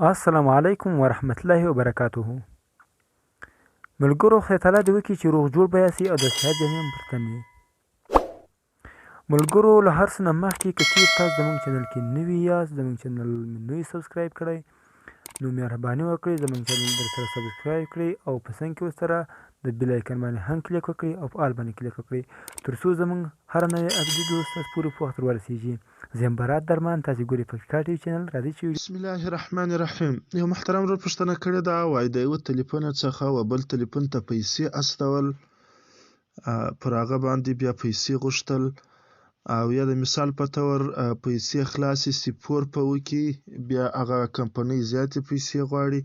السلام علیکم ورحمت الله وبرکاته ملګرو خدای تعالی دې وکړي چې روغ جوړ به یاسی او د صحت جامې هم پر تن وي. ملګرو له هر څه نه مخکې که چیرې تاسو زموږ چینل کې نوي یاست، زموږ چینل نوی سبسکرایب کړئ، نو مهرباني وکړئ زموږ چینل در سره سبسکرایب کړئ او په څنګ کې ورسره د بیل آیکن باندې هم کلیک وکړئ او په آل باندې کلیک وکړئ تر څو زموږ هره نوې اپډیټ ستاسو پورې په وخت ورسیږي. زه یم برات درمان، تاسو ګورئ پکتیکا ټي وي چینل. راځئ چې بسم الله الرحمن الرحیم. یو محترم ورور پوښتنه کړې ده، وایي د یوه تلیفون څخه و بل تلیفون ته پیسې استول، پر هغه باندې بیا پیسې غوښتل، او یا د مثال په تور پیسې خلاصې سي پور په وکي، بیا هغه کمپنۍ زیاتې پیسې غواړي،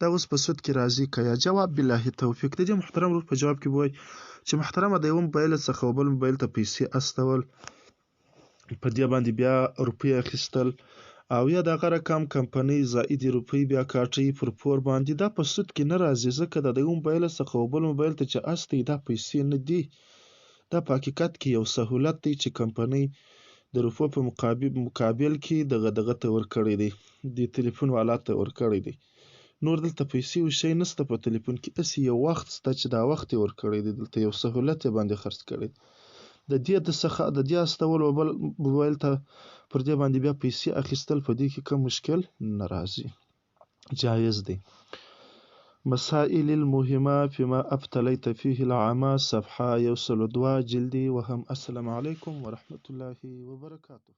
دا اوس په سود کې راځي که یا؟ جواب بالله توفیق. د دې محترم ورور په جواب کې به وایي چې محترمه د یوه موبایل څخه و بل موبایل ته پیسې استول، په دې باندې بیا روپۍ اخیستل، او یا د هغه رقم کمپنۍ زائدې روپۍ بیا کاټي پر پور باندې، دا په سود کې نه راځي، ځکه دا د یو موبایل څخه و بل موبایل ته چې استوي دا پیسې نه دي، دا په حقیقت کې یو سهولت دی چې کمپنۍ د روپو په مقابل کې دغه ته ورکړی دی، د تلیفون والا ته ورکړی دی. نور دلته پیسې او شی نشته په تلیفون کې، هسې یو وخت شته چې دا وخت یې ورکړی دی، دلته یو سهولت یې باندې خرڅ کړی دی. د دې د څخه د دې استولو بل موبایل ته پر دې باندې بیا پیسې اخیستل په دې کې کوم مشکل نه راځي، جایز دی. مسائل المهمه فيما ابتليت فيه العامه، صفحه 102، جلد وهم. السلام علیکم ورحمت الله وبرکاته.